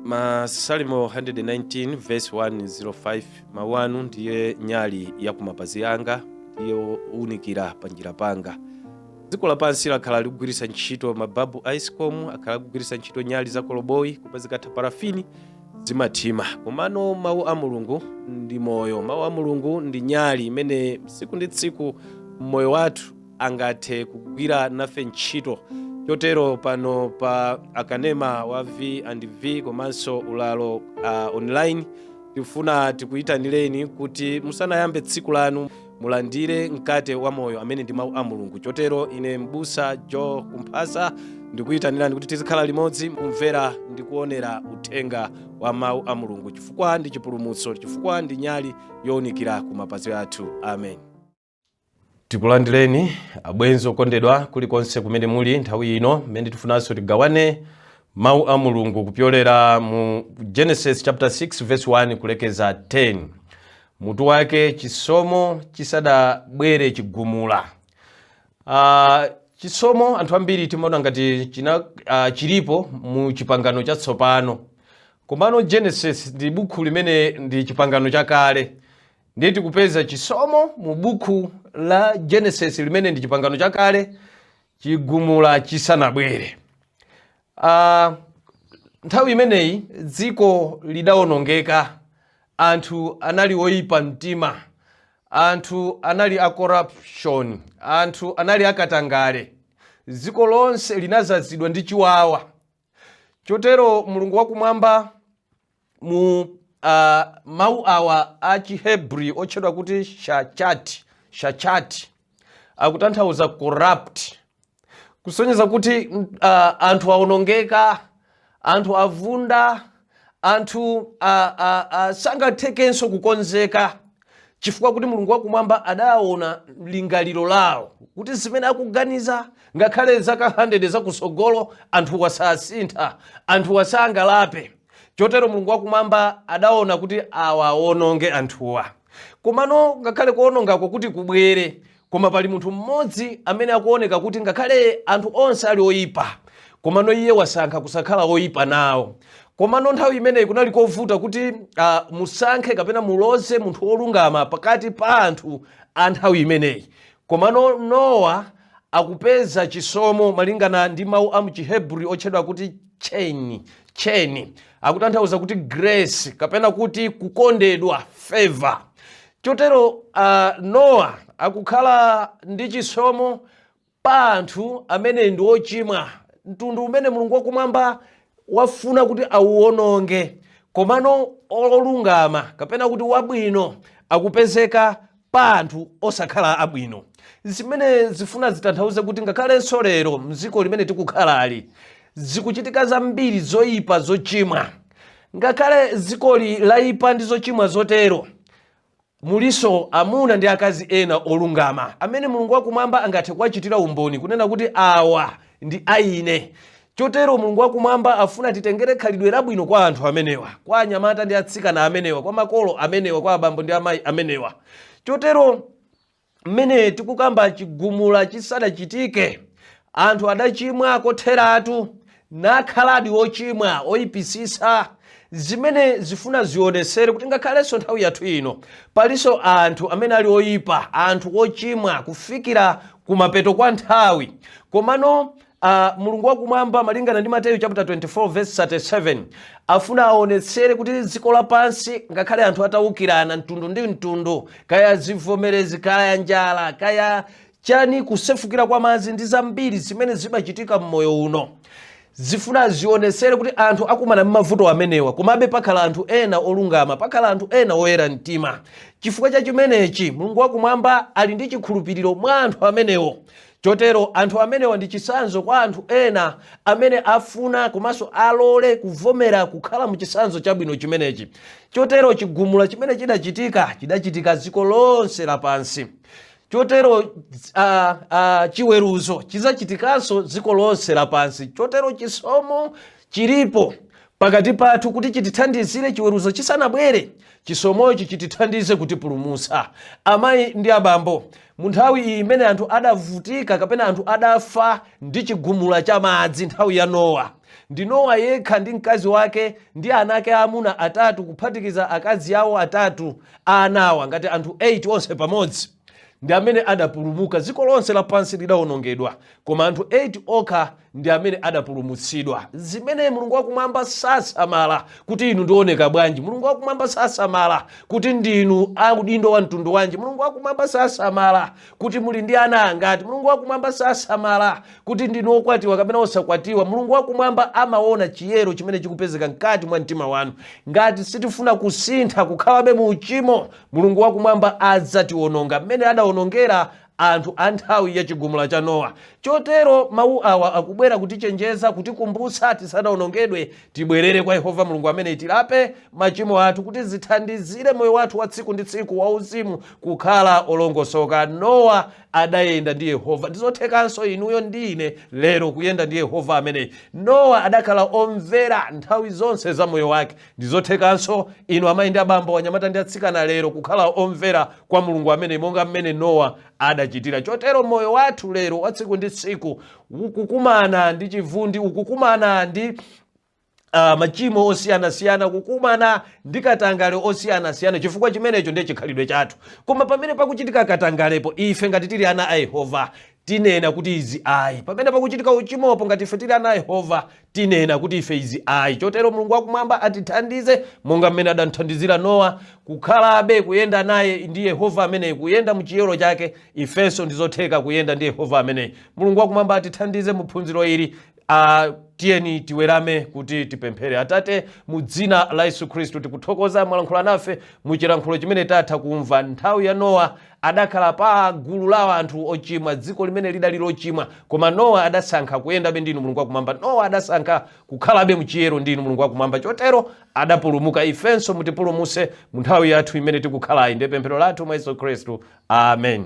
Masalimo 119 verse 105: "Mawu anu ndiye nyali ya kumapazi anga, ndiye uwunikira panjira panga." Dziko lapansi lakhala likugwiritsa ntchito mababu a ESCOM, akhala akugwiritsa ntchito nyali za koloboyi, koma zikatha parafini zimathima. Komano mawu a Mulungu ndi moyo. Mawu a Mulungu ndi nyali imene tsiku ndi tsiku mmoyo wathu angathe kugwira nafe ntchito. Chotero pano pa akanema wa V and V komanso ulalo online, tifuna tikuyitanireni kuti musanayambe tsiku lanu mulandire mkate wa moyo amene ndi mawu a Mulungu. Chotero ine, Mbusa Joe Kumphasa, ndikuyitanirani kuti tizikhala limodzi kumvera ndi kuonera uthenga wa mawu a Mulungu, chifukwa ndi chipulumutso, chifukwa ndi nyali yowunikira ku mapazi athu. Amen. Tikulandireni, abwenzi okondedwa, kulikonse kumene muli nthawi ino, mmene tifunanso tigawane mawu a Mulungu kupyolera mu Genesis chapter 6 verse 1 kulekeza 10. Mutu wake: "Chisomo chisadabwere chigumula." Chisomo anthu ambiri timaona ngati china chilipo mu Chipangano Chatsopano, komano Genesis ndi bukhu limene ndi Chipangano Chakale. Ndiye tikupeza chisomo mu bukhu la Genesis limene ndi Chipangano Chakale, chigumula chisanabwere. Nthawi imeneyi dziko lidawonongeka, anthu anali oyipa mtima, anthu anali a corruption, anthu anali akatangale, dziko lonse linazazidwa ndi chiwawa. Chotero Mulungu wakumwamba mu mawu awa a Chihebri otchedwa kuti shachati, shachati akutanthauza corrupt, kusonyeza kuti anthu awonongeka, anthu avunda, anthu sangathekenso kukonzeka, chifukwa kuti Mulungu wakumwamba adaona lingaliro lawo kuti zimene akuganiza, ngakhale zaka 100 zakusogolo, anthu wasasintha, anthu wasangalape. Chotero Mulungu wakumwamba adaona kuti awawononge anthuwa. Komano ngakhale kuwonongako kuti kubwere, koma pali munthu mmodzi amene akuoneka kuti ngakhale anthu onse ali oyipa, komano iye wasankha kusakhala oyipa nawo. Komano nthawi imeneyi kunali kovuta kuti musankhe kapena muloze munthu wolungama pakati pa anthu a nthawi imeneyi. Komano Nowa akupeza chisomo malingana ndi mawu a Mchihebri otchedwa kuti cheni. Cheni akutanthauza kuti grace kapena kuti kukondedwa, favor. Chotero Nowa akukhala ndi chisomo pa anthu amene ndi ochimwa, mtundu umene Mulungu wakumwamba wafuna kuti auwononge. Komano olungama kapena kuti wabwino akupezeka pa anthu osakhala abwino, zimene zifuna zitanthauze kuti ngakhalenso lero mdziko limene tikukhalali zikuchitika zambiri zoyipa, zochimwa. Ngakhale dzikoli layipa ndi zochimwa zotero, muliso amuna ndi akazi ena olungama amene Mulungu wakumwamba angathe kuwachitira umboni kunena kuti awa ndi aine. Chotero Mulungu wakumwamba afuna titengere khalidwe labwino kwa anthu amenewa, kwa anyamata ndi atsikana amenewa, kwa makolo amenewa, kwa abambo ndi amayi amenewa. Chotero mmene tikukamba chigumula chisadachitike, anthu adachimwa kotheratu, nakhaladi ochimwa oyipisisa, zimene zifuna zionesere kuti ngakhalenso nthawi yathu ino palinso anthu amene ali oyipa, anthu ochimwa kufikira kumapeto kwa nthawi. Komano Mulungu wakumwamba, malingana ndi Mateyu chapter 24 verse 37, afuna aonetsere kuti dziko lapansi, ngakhale anthu atawukirana mtundu ndi mtundu, kaya zivomerezi, kaya njala, kaya chani, kusefukira kwa madzi ndi zambiri zimene zimachitika mmoyo uno, zifuna zionesere kuti anthu akumana ndi mavuto amenewa, komabe pakhala anthu ena olungama, pakhala anthu ena oyera mtima. Chifukwa cha chimenechi Mulungu wakumwamba ali ndi chikhulupiriro mwa anthu amenewo. Chotero anthu amenewa ndi chisanzo kwa anthu ena amene afuna komanso alole kuvomera kukhala mu chisanzo chabwino chimenechi. Chotero chigumula chimene chidachitika, chidachitika dziko lonse lapansi. Chotero chiweruzo chizachitikanso dziko lonse lapansi. Chotero chisomo chilipo. pakati pathu kuti chitithandizire chiweruzo chisanabwere. Chisomochi chitithandize kutipulumutsa. Amayi ndi abambo, mu nthawi iyi imene anthu adavutika kapena anthu adafa ndi chigumula cha madzi nthawi ya Nowa, ndi Nowa yekha ndi mkazi wake ndi ana ake aamuna atatu kuphatikiza akazi awo atatu a anawa, ngati anthu 8 onse pamodzi, ndi amene adapulumuka. Dziko lonse lapansi lidawonongedwa, koma anthu 8 okha ndi amene adapulumutsidwa. Zimene Mulungu wakumwamba sasamala kuti inu ndioneka bwanji. Mulungu wakumwamba sasamala kuti ndinu a udindo wa mtundu wanji. Mulungu wakumwamba sasamala kuti muli ndi ana angati. Mulungu wakumwamba sasamala kuti ndinu okwatiwa kapena osakwatiwa. Mulungu wakumwamba amaona chiyero chimene chikupezeka mkati mwa mtima wanu. Ngati sitifuna kusintha kukhalabe mu uchimo, Mulungu wakumwamba adzationonga mmene adawonongera anthu a nthawi ya chigumula cha Nowa. Chotero mawu awa akubwera kutichenjeza, kutikumbutsa tisanawonongedwe, tibwerere kwa Yehova Mulungu amene tilape machimo athu kuti zithandizire moyo wathu wa tsiku ndi tsiku wauzimu kukhala olongosoka. Nowa adayenda ndi Yehova. Ndizothekanso inuyo ndi ine lero kuyenda ndi Yehova ameneyi. Nowa adakhala omvera nthawi zonse za moyo wake. Ndizothekanso inu amayi ndi abambo, anyamata ndi atsikana lero kukhala omvera kwa Mulungu ameneyi monga mmene Nowa adachitira. Chotero moyo wathu lero wa tsiku ndi tsiku ukukumana ndi chivundi, ukukumana ndi machimo osiyanasiyana, kukumana ndi katangale osiyanasiyana, chifukwa chimenecho ndiye chikhalidwe chathu. Koma pamene pakuchitika katangalepo, ife ngati tili ana a Yehova tinena kuti izi ayi. Pamene pakuchitika uchimopo, ngati ife tili ana a Yehova tinena kuti ife izi ayi. Chotero Mulungu wakumwamba atithandize monga mmene adamthandizira Nowa kukhalabe kuyenda naye ndi Yehova ameneyi, kuyenda mu chiyero chake. Ifenso ndizotheka kuyenda ndi Yehova ameneyi. Mulungu wakumwamba atithandize mu phunziro ili. Tiyeni tiwerame kuti tipemphere. Atate, mu dzina la Yesu Khristu tikuthokoza mwalankhula nafe mu chilankhulo chimene tatha kumva. Nthawi ya Nowa adakhala pa gulu la anthu ochimwa, dziko limene lidali lochimwa, koma Nowa adasankha kuyendabe ndi inu Mulungu wakumwamba. Nowa adasankha kukhalabe mu chiyero ndi inu Mulungu wakumwamba, chotero adapulumuka. Ifenso mutipulumuse mu nthawi yathu imene tikukhalayi, ndiye pemphero lathu mwa Yesu Khristu, amen.